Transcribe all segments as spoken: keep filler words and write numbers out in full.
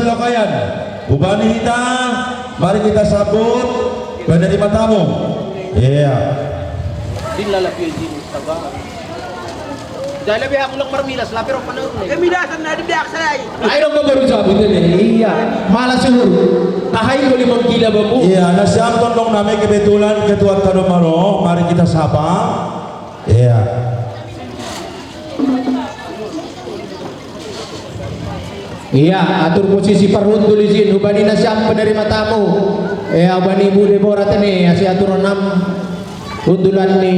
Lokayan, ubani hita, mari kita sambut penerima tamu. Iya. Di lalaki di Mustafa. Dahil lebih aku lang marmilas, lapir ako na. Kami dasan na di biyak sa. Ay, nung babaru sa abutin eh. Iya. Mala suhur. Tahay ko limang kila ba po? Iya, na siyam tondong nami kebetulan ketua tano mano, mari kita sapa. Iya. Iya, atur posisi parhundul izin, ubani na siyam penerima tamu. Iya, ubani Bu Deborah tene, asi atur enam hundulan ni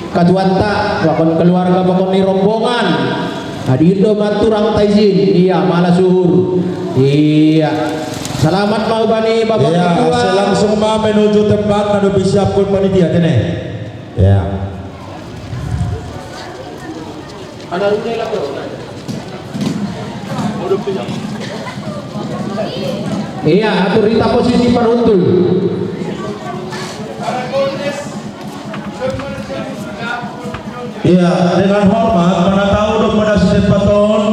katuanta, pakon keluarga, pakon ni rombongan. Hadir do maturang ta izin, iya, mala suhur. Iya. Selamat mau bani Bapak Iya, Ketua. Saya langsung ma menuju tempat, lalu disiapkan panitia tene. Iya. Iya, atur hita posisi parhundul. Iya, dengan hormat, mana tahu dong pada si tepaton,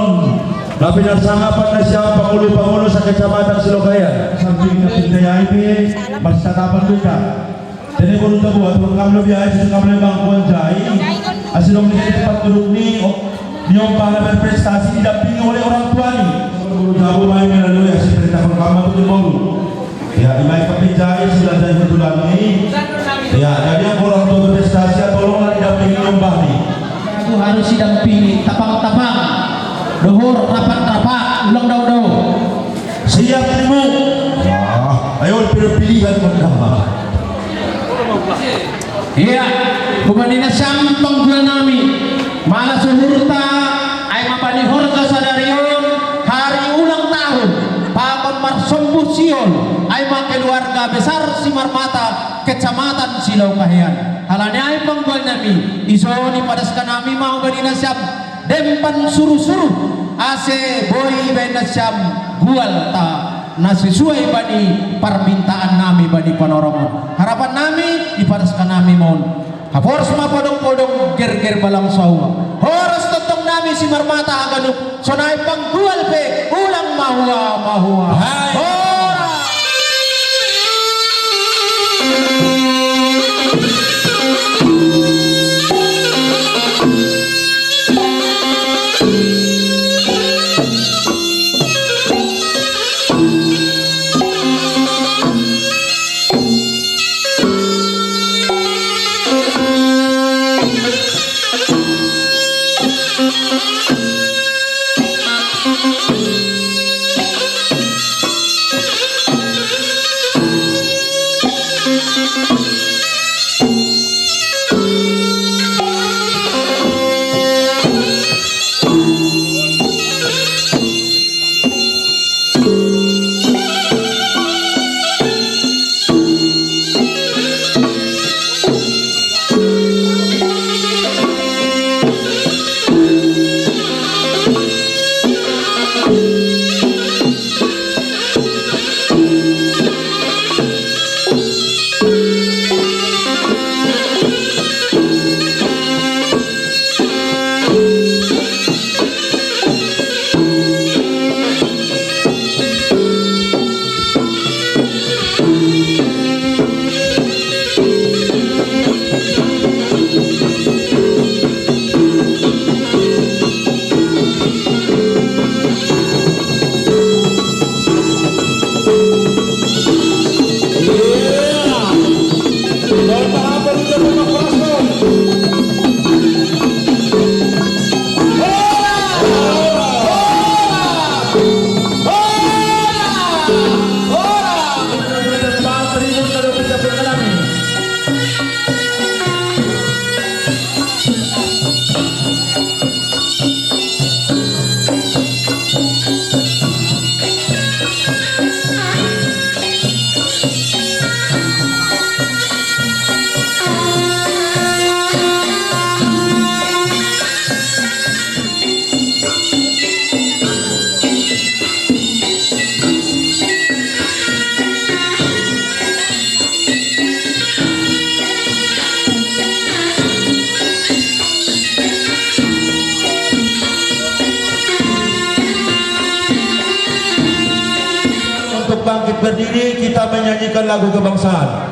tapi nasanga pan na siapa pangulu-pangulu sa kecamatan Silokayan. Samping na pinta ya ipi, masih tatapan kita. Jadi, guru tabu, atur kam lebih aja, susu kam lebih bangkuan jai. Hasil dong di tempat duduk ni, oh, ni om pala berprestasi didampingi oleh orang tua ni. Guru tabu main melalui hasil perintah pertama tu di guru. Ya, imai papi jai, sudah jai betulan ni. Ya, jadi yang orang tua berprestasi, tolonglah didampingi om bah ni. Aku harus didampingi, tapang-tapang. Dohor, rapat-rapat, ulang dau-dau. Siap, Ibu. Wah, ayo, pilih-pilihan, Bunda. Iya, ubani na siyam panggual nami, mala suhurta, ai mabani horja sadari on, hari ulang tahun, pakon marsombu sihol, ai ma keluarga besar Simarmata, Kecamatan Silokahean. Halani ai panggual nami, iso ni padaskan nami ma ubani na siyam, dempan suru-suru, ase boi ibaen nasiam gual ta na sesuai bani parmintaan nami bani panorongon. Harapan nami, ipadaskan nami mon. Haporos ma podong-podong gerger balang sauma. Horas tongtong nami Simarmata haganup, sonai panggual pe ulang mahua-mahua. Hai. Horas. Berdiri, kita menyanyikan lagu kebangsaan.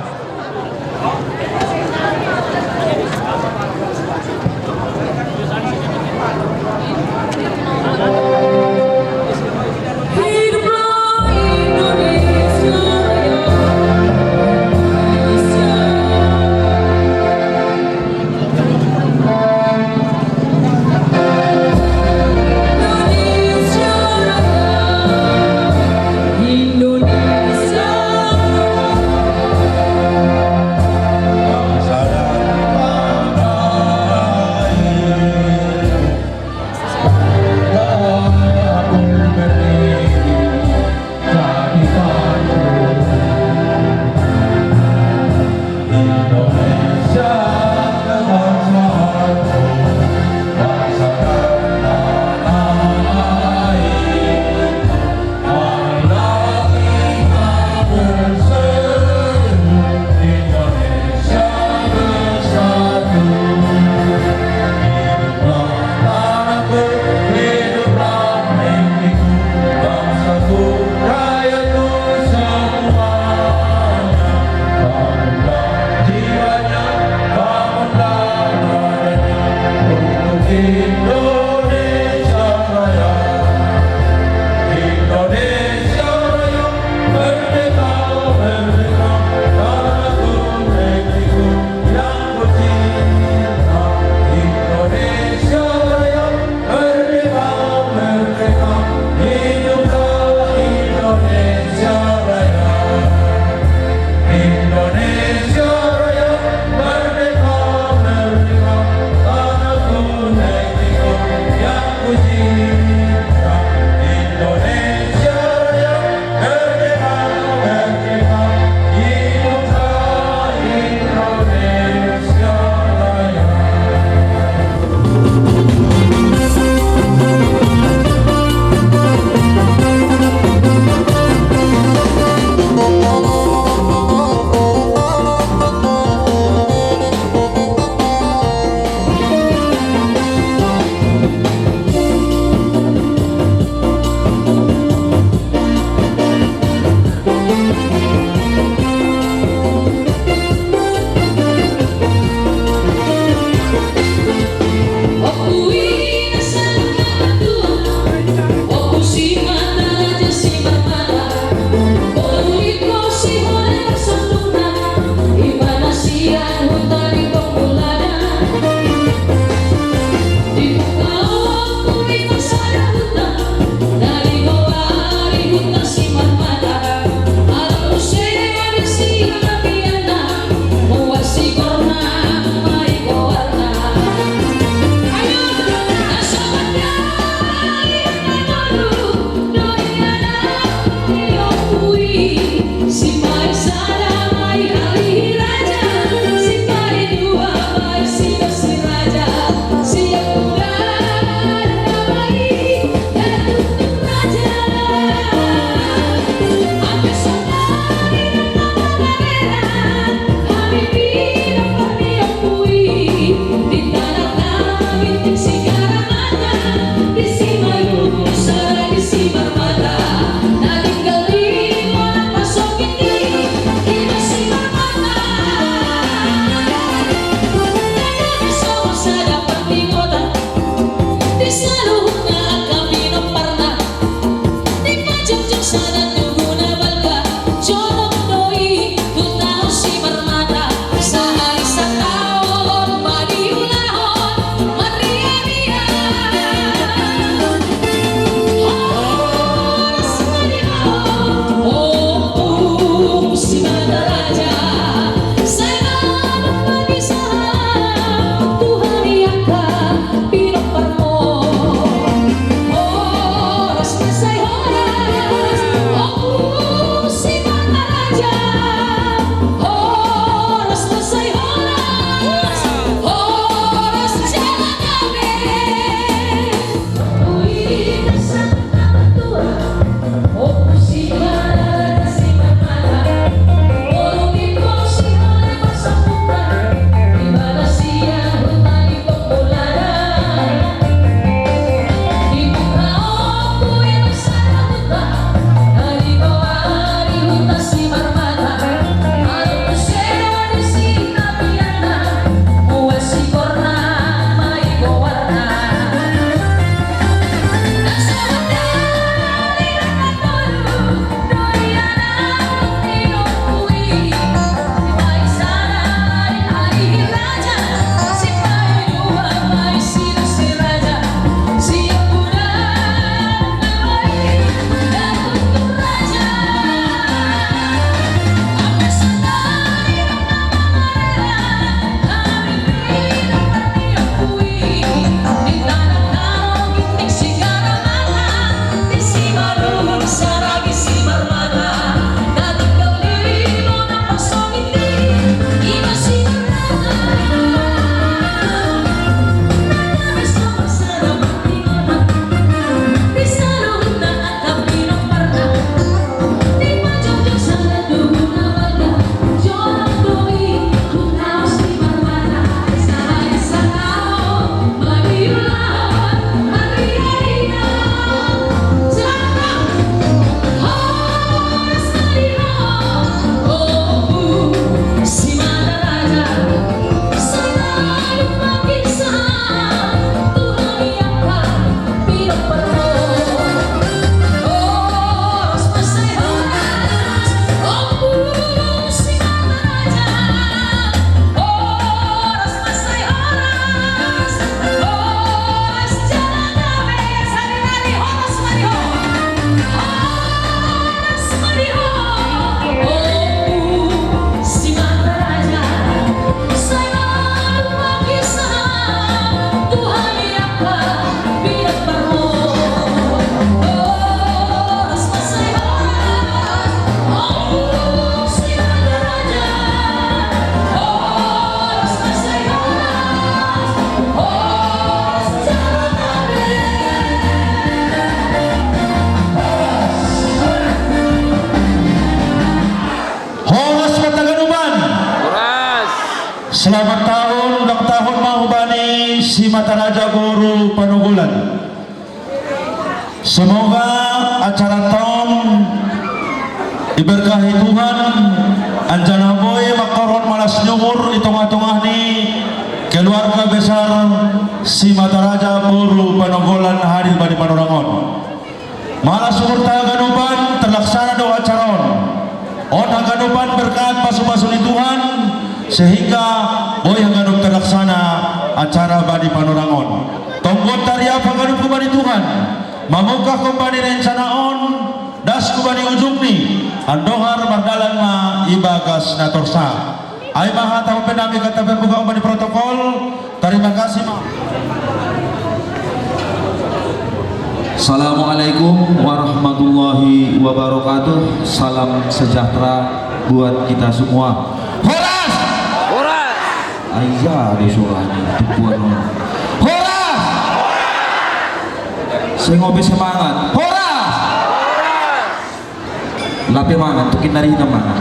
Simataraja boru Panogolan. Semoga acara taon iberkahi Tuhan, anjana boi mangkorhon malas ni umur di tongah-tongah ni keluarga besar Simataraja boru Panogolan hadir bani panorangon. Malas umurta haganupan, terlaksana do acara on. On haganupan berkat pasu-pasu ni Tuhan, sehingga boi haganup terlaksana acara bani panorangon. Tonggon tariap haganup hubani Tuhan, mamungkah hubani rencana on, das hubani ujungni, andohar mardalan ma ibagas na torsa. Ai ma hata hupendami kata pembuka hubani protokol. Terima kasih ma. Assalamualaikum warahmatullahi wabarakatuh. Salam sejahtera buat kita semua. Horas! Horas! Ayah ada suaranya, tubuhan orang. Horas! Saya ngopi semangat. Horas! Lape mangan, tukin nari na mangan.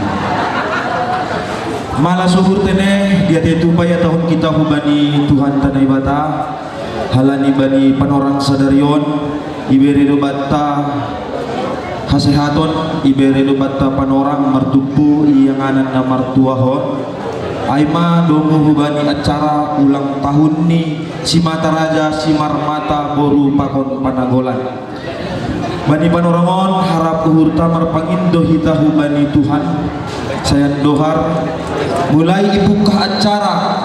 Malas umur tene, dia tetu paya tahun kita hubani Tuhan Tanah Ibata, halani bani panorang sadarion, ibere do batta hasehaton, ibere do batta panorang martumpu ianganan na martuahon. Ai ma domu hubani acara ulang tahun ni Simataraja Simarmata boru pakon Panagolan. Bani panorangon harap uhurta marpangindo hita hubani Tuhan. Sayan dohar, mulai ibuka acara,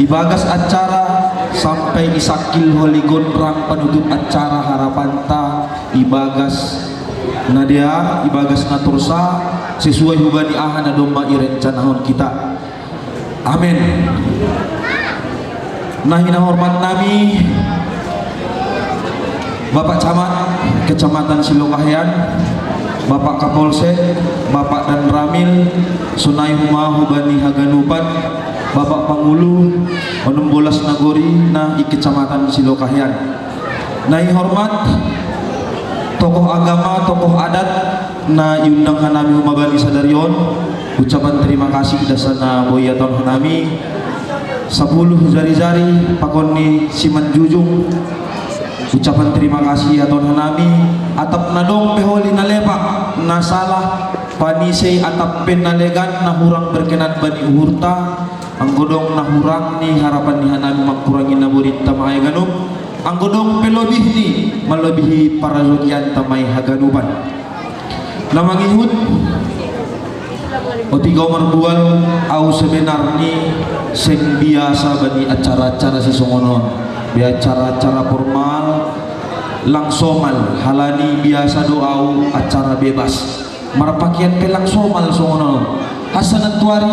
ibagas acara sampai isakil holi gondrang panutup acara, harapanta ibagas na dear, ibagas na torsa, sesuai hubani aha na domma irencanahon kita. Amin. Nah, ina hormat nami Bapak Camat Kecamatan Silokahean, Bapak Kapolsek, Bapak Danramil, sonai huma hubani haganupan, Bapak Pangulu, onom bolas nagori na i Kecamatan Silokahean. Nah, i hormat tokoh agama, tokoh adat, na iundang hanami huma bani sadari on, ucapan terima kasih dasana boi iaton hanami, sapuluh jari-jari pakon ni simanjujung, ucapan terima kasih iaton hanami, atap na dong pe holi na lepak, na salah, panisei atap pe na legan, na hurang berkenan bani uhurta, anggo dong na hurang ni harapan ni hanami mangkurangi na borinta ma ai ganup, anggo dong pe lobih ni malobihi parajogianta ma ai haganupan. Na mangihut, otik au marbual, au sebenarni seng biasa bani acara-acara sisongon on, be acara-acara formal, lang somal, halani biasa do au acara bebas. Marpakean pe lang somal songon on. Asa nantuari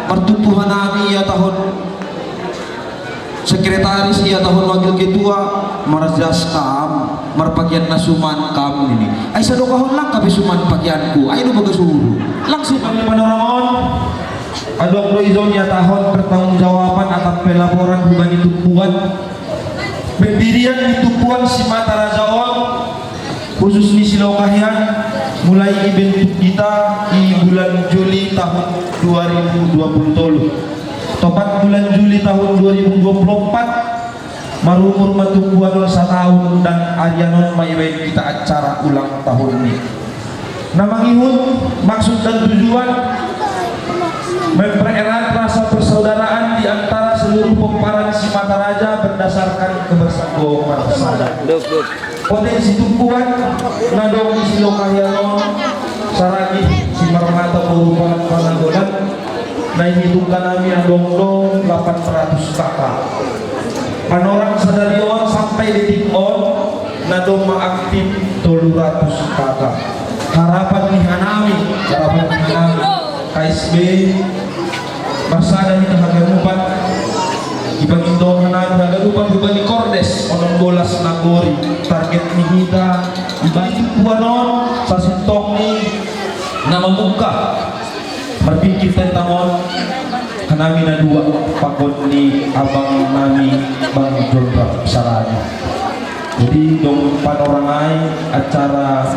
martumpu hanami iatahon sekretaris, iatahon wakil ketua, marjas kam, marpakean na suman kam ini. Ai sadokahon lang hape suman pakeanku, ai do bagas uhur. Langsung kami panorangon. Adong do ijon iatahon pertanggungjawaban atap pelaporan hubani tumpuan. Pendirian ni tumpuan Simataraja on, khusus ni Silokahean, mulai ibentuk hita di bulan Juli tahun dua ribu dua puluh tolu. Topat bulan Juli tahun dua ribu dua puluh empat, marumur ma tumpuan on satahun dan arian on ma ibaen hita acara ulang tahun ni. Na mangihut, maksud dan tujuan mempererat rasa persaudaraan di antara seluruh pomparan Simataraja berdasarkan kebersamaan. Potensi tumpuan na dong di Silokahean on, saragih Simarmata boru Panagolan, na ihitung hanami adong do lapan ratus K K. Panorang sadari on sampai detik on, na dong ma aktif tolu ratus K K. Harapan ni hanami, harapan ni hanami, K S B, marsada hita haganupan, ipangindo hanami haganupan hubani Kordes onom bolas nagori, target ni hita, ibagi tumpuan on, sasintongni na mamungka. Marpingkir tentang on, hanami na dua, pakon ni abang nami Bang Jonrap Sarani. Jadi dong panorang ai acara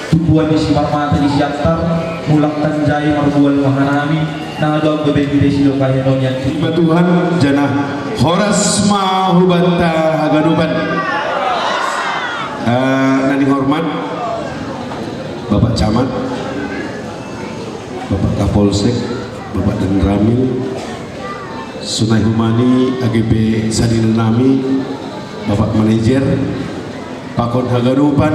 tumpuan ni Simarmata di Siantar, mulak tanjai marbual ma hanami, na adong bebe di Silokahean on. Ima Tuhan, janah Horas ma hubanta haganupan. Eh, na nihormat Bapak Camat, Bapak Kapolsek, Bapak Danramil, sonai humani age pe sanina nami, Bapak Manajer, pakon haganupan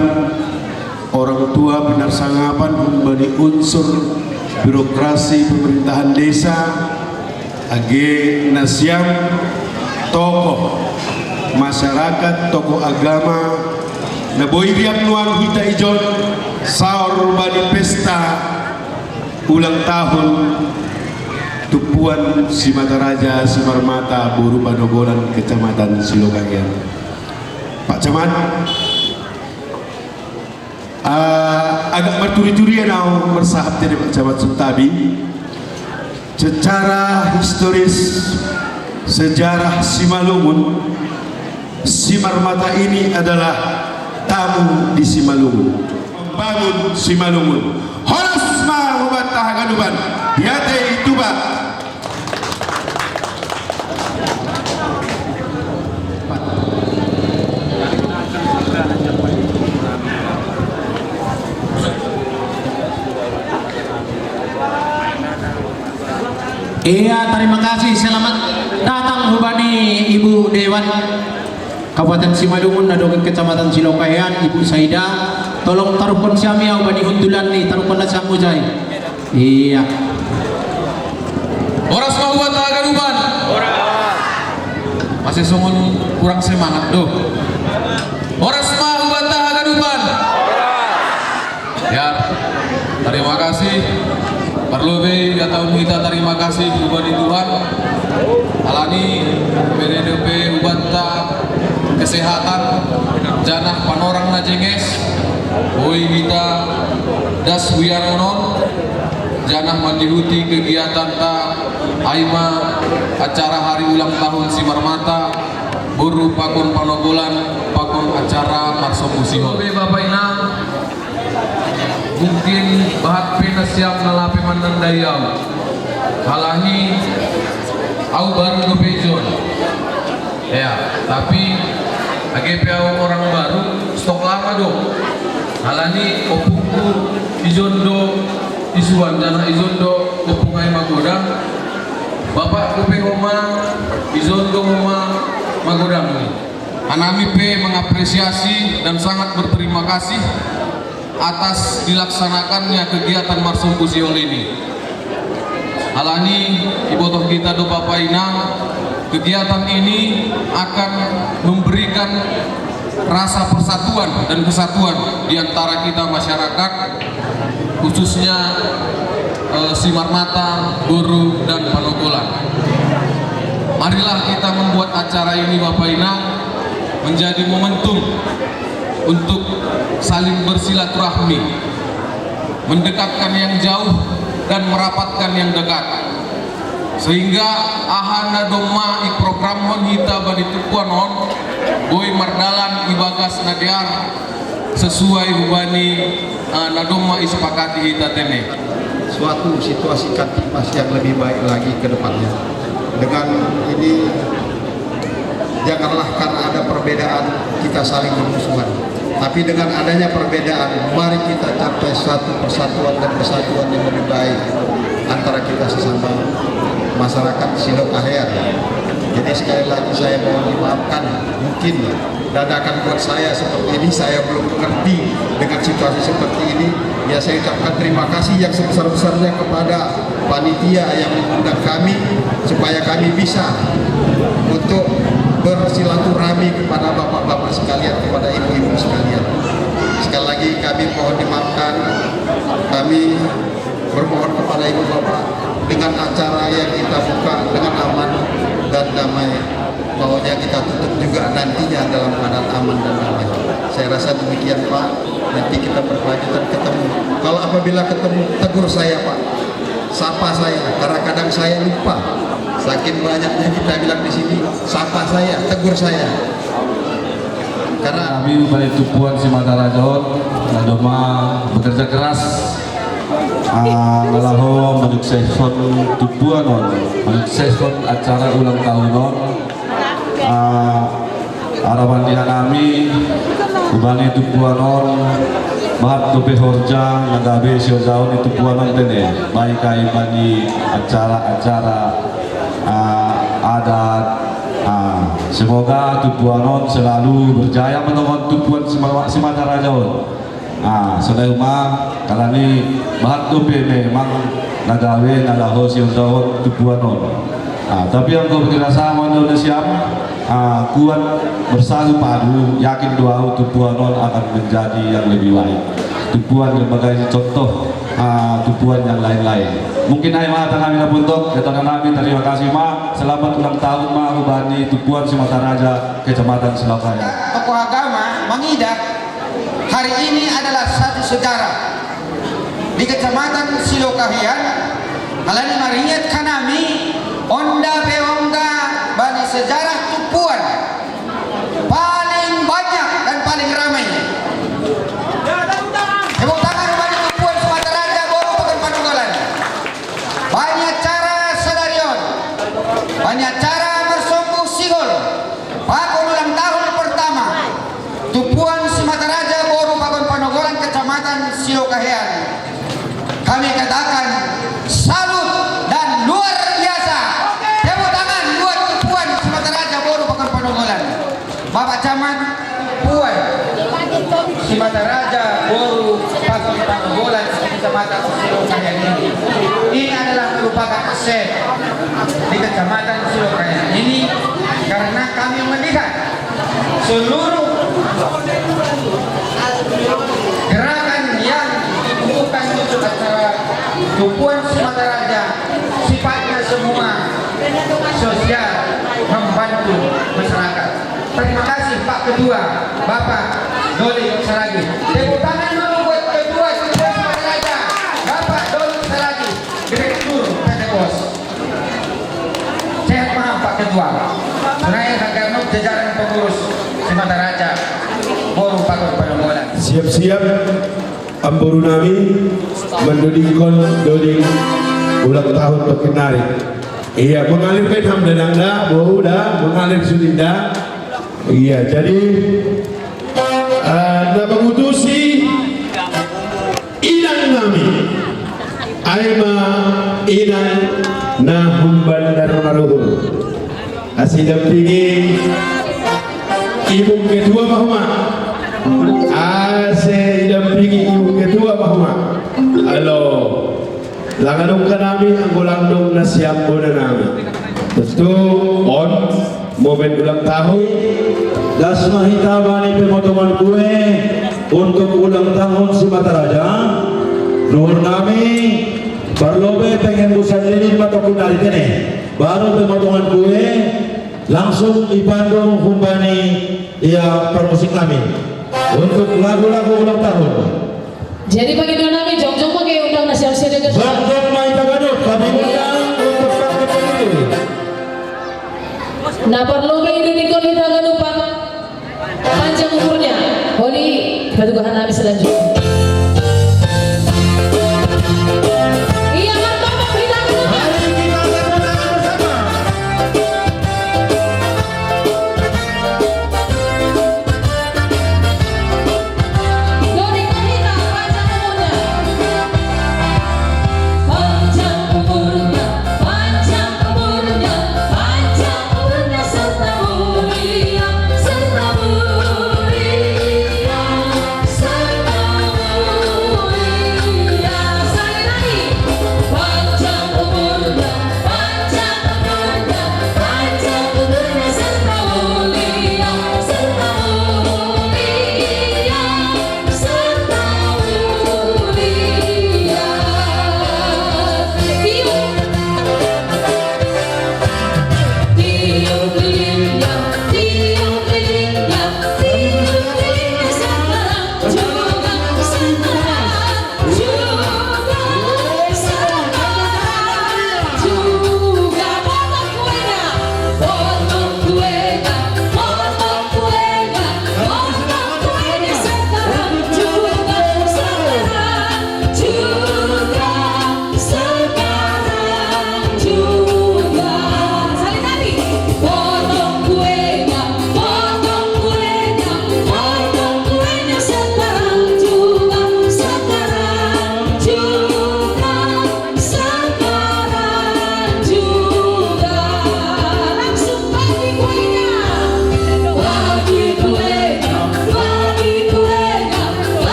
orang tua pinarsangapan humbani unsur birokrasi pemerintahan desa, age nasiam tokoh masyarakat, tokoh agama, na boi riap nuan hita ijon saor bani pesta ulang tahun Tumpuan Simataraja Simarmata Boru Panogolan Kecamatan Silokahean. Pak Camat, ah, agak marturi-turian au marsahap tene Pak Camat Suntabi. Secara historis, sejarah Simalungun, Simarmata ini adalah tamu di Simalungun, membangun Simalungun. Horas ma hubanta haganupan, diatei tuba. Iya, terima kasih. Selamat datang hubani Ibu Dewan Kabupaten Simalungun, na dongeng Kecamatan Silokahean, Ibu Saida. Tolong taruhkon siam ia hubani hundulan ni, taruhkon na siam mujai. Iya. Horas ma hubanta haganupan. Masih songon kurang semangat do. Horas ma hubanta haganupan. Ya, terima kasih. Parlobei hatahon hita terima kasih hubani Tuhan. Alani bere dope hubanta kesehatan, janah panorang na jenges, boi hita das huianon on, janah mandihuti kegiatanta, ai ma acara hari ulang tahun Simarmata, Boru pakon Panogolan, pakon acara marsombu sihol. Bapak Inang, mungkin bahat pe nasiam na lape manandai au. Alani au baru dope ijon. Ya, tapi age pe au orang baru, stok lama do. Alani ompungku ijon do isuan, janah ijon do ompung ai magodang. Bapakku pe homa ijon do homa magodang ni. Hanami pe mengapresiasi dan sangat berterima kasih atas dilaksanakannya kegiatan marsombu sihol ini. Alani ibotoh hita do Bapak Inang, kegiatan ini akan memberikan rasa persatuan dan kesatuan di antara kita masyarakat, khususnya eh, Simarmata, Boru, dan Panogolan. Marilah kita membuat acara ini, Bapak Inang, menjadi momentum untuk saling bersilaturahmi, mendekatkan yang jauh dan merapatkan yang dekat. Sehingga aha na domma iprogramhon hita bani tumpuan on, boi mardalan ibagas na dear sesuai hubani eh, na domma isepakati hita tene. Suatu situasi Kamtibmas yang lebih baik lagi ke depannya. Dengan ini, janganlah karena ada perbedaan kita saling bermusuhan. Tapi dengan adanya perbedaan, mari kita capai suatu persatuan dan kesatuan yang lebih baik antara kita sesama masyarakat Silokahean. Jadi sekali lagi saya mohon dimaafkan, mungkin dadakan buat saya seperti ini, saya belum mengerti dengan situasi seperti ini. Ya, saya ucapkan terima kasih yang sebesar-besarnya kepada panitia yang mengundang kami supaya kami bisa untuk bersilaturahmi kepada bapak-bapak sekalian, kepada ibu-ibu sekalian. Sekali lagi kami mohon dimaafkan, kami bermohon kepada ibu bapak dengan acara yang kita buka dengan aman dan damai, maunya kita tutup juga nantinya dalam keadaan aman dan damai. Saya rasa demikian, Pak. Nanti kita berkelanjutan ketemu. Kalau apabila ketemu, tegur saya, Pak. Sapa saya, karena kadang saya lupa. Saking banyaknya kita bilang di sini, sapa saya, tegur saya. Karena kami bani tumpuan Simataraja on, na domma bekerja keras, ah, na laho menyukseshon tumpuan on, menyukseshon acara ulang tahun on. Bani tumpuan on, bahat dope horja na gabe siorjaon ni tumpuan on tene, baik i bani acara-acara, ah, adat. Ah, semoga tumpuan on selalu berjaya ma tongon tumpuan Sima-, Simataraja on. Ah, sonai ma, alani bahat dope memang na gabe na laho siorjaon tumpuan on. Ah, tapi anggo dirasa ma on do nasiam, ah, kuat bersatu padu, yakin do ahu tumpuan on akan menjadi yang lebih baik. Tumpuan yang bagai contoh, ah, tumpuan yang lain-lain. Mungkin i ma hata nami na puntok, hata nami, terima kasih ma, selamat ulang tahun ma hubani tumpuan Simataraja Kecamatan Silokahean. Tokoh agama mangidah hari ini adalah satu sejarah di Kecamatan Silokahean, alani maringat hanami, on dope ongga bani sejarah tumpuan paling banyak dan paling ramai. Tepuk tangan bani tumpuan Simataraja boru Pakon Panogolan. Bani acara sadari on, bani acara marsombu sihol pakon ulang tahun pertama tumpuan Simataraja boru Pakon Panogolan Kecamatan Silokahean, kami katakan salut dan luar biasa. Tepuk tangan buat tumpuan Simataraja boru Pakon Panogolan. Bapak Camat, tumpuan Simataraja boru Pakon Panogolan di Kecamatan Silokahean ini. Ini adalah merupakan aset di Kecamatan Silokahean ini, karena kami melihat seluruh gerakan yang dibutuhkan untuk acara tumpuan Simataraja sifatnya semua sosial, membantu masyarakat. Terima kasih Pak Ketua, Bapak Doli Saragih. Tepuk tangan dulu buat Ketua Simataraja, Bapak Doli Saragih, Direktur P T Pos. Sehat ma Pak Ketua. Sonai haganup jajaran pengurus Simataraja boru Pakon Panogolan. Siap-siap amboru nami mandodingkon doding ulang tahun tokin nari. Iya, mengalir pe ham dadang da, boru da, mengalir sude da. Iya, jadi, eh, na mangutusi inang nami, ai ma inang na humbani Dharma Ruhur. Ase idampingi Ibu Ketua ma homa. Ase idampingi Ibu Ketua ma homa. Alo. Lang adong hanami anggo lang adong na sian bona nami. Tentu on momen ulang tahun. Das ma hita bani pemotongan kue untuk ulang tahun Simataraja. Nuhur nami, parlobe pengen busan lilin ma tokin nari tene. Baru pemotongan kue, langsung ipandu humbani ia parmusik nami untuk lagu-lagu ulang tahun. Jadi pangidoan nami, jongjong ma undang na siap-siap. Jongjong ma hita ganup, kami undang untuk paket ini. Na parlobe i do didok hita ganup, Pak. Panjang umurnya. Olo, patuduhon nami selanjutnya. Iya, martopot hita ganup. Mari kita tepuk tangan bersama.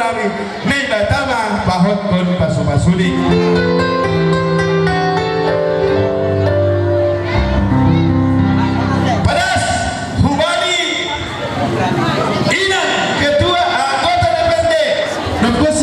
Nai batama pahotkon pasu-pasuni. Padas, hubani, inang ketua anggota D P R D, nungku